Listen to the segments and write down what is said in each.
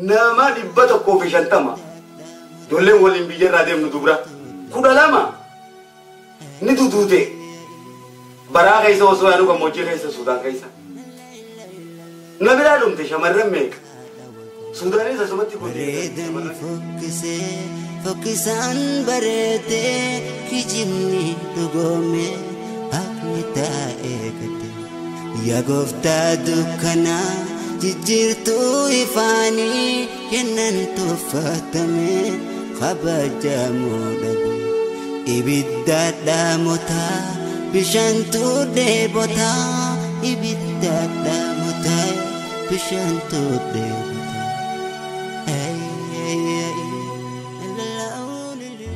Nama 150 ijoolleen waliin biyyarraa deemnu dubra 12 ni duduute baraa keessa osoo yaadu gammoojjii keessa Suudaan keessa na biraa dhumte shamarran meeqa Suudaanis asumatti Bareedan fokkisee fokkisaan bareedee kijibni dhugoome haqni taa'ee gate yaa gooftaa dukkanaa jijjiirtuu ifaanii kennan tuffatame kabajamuu dhabe ibidda dhaamotaa bishaantu dheebotaa ibidda dhaamotaa bishaantu dheebotaa. Ay, ay, ay, la, la, oh, li, li.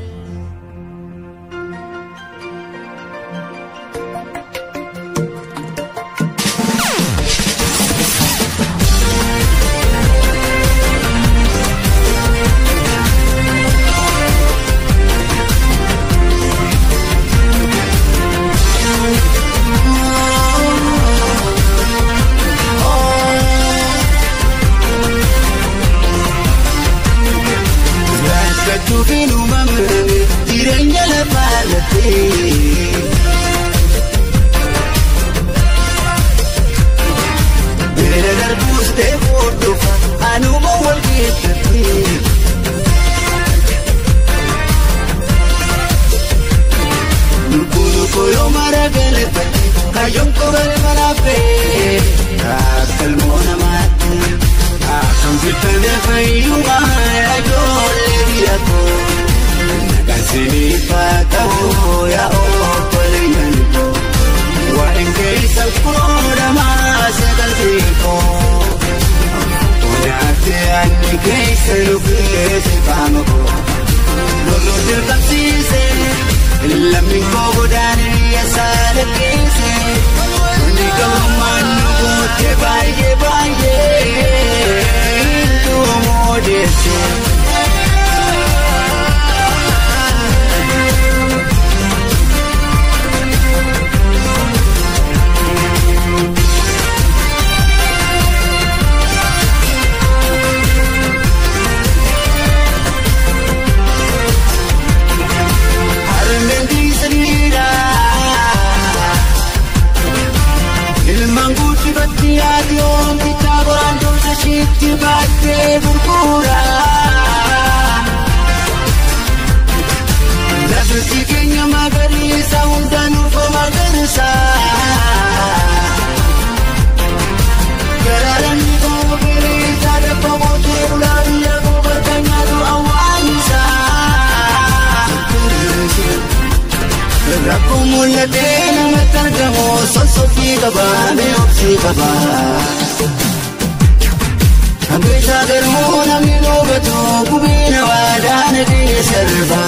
Rakkatuufiin uumamne jireenya lafaa irratti. Beela darbuus deemuu dhufa anuma wal keessatti. Lubbuun koo yoo mara galfatte kaayyoon koo galma laaffee akka ilmoo namaatti. Akkam jirtanii fayyumaa ijoollee biyya koo. Nagaan isiniif haa ta'u yaa obboleeyyan koo. Waa'een keessa koodamaa sagaltii koo. Nyaate anni keessa nu keessa qaama koo. Loluu dirqamsiise lammiin koo godaanee biyya saala keesse. Hundi gabrummaan nu goote baay'ee baay'ee duumoo deesse. Harmeen dhiisaniidha. Ilmaan guddifatti haati oomishichaa qoraan dursa isheetti baattee gurgura. Lafti keenya magariisa hundaan nuuf magariisa. Garaalaan koo firiisa dabba mootee bulaa biyya koo bakka nyaatu awwaanisa. Rakkoo mul'atee namatti argamu sossobii qaba mee obsii qaba. Hambeeshaa garuu namni dhoobatu gubina waadaa na keessa darba.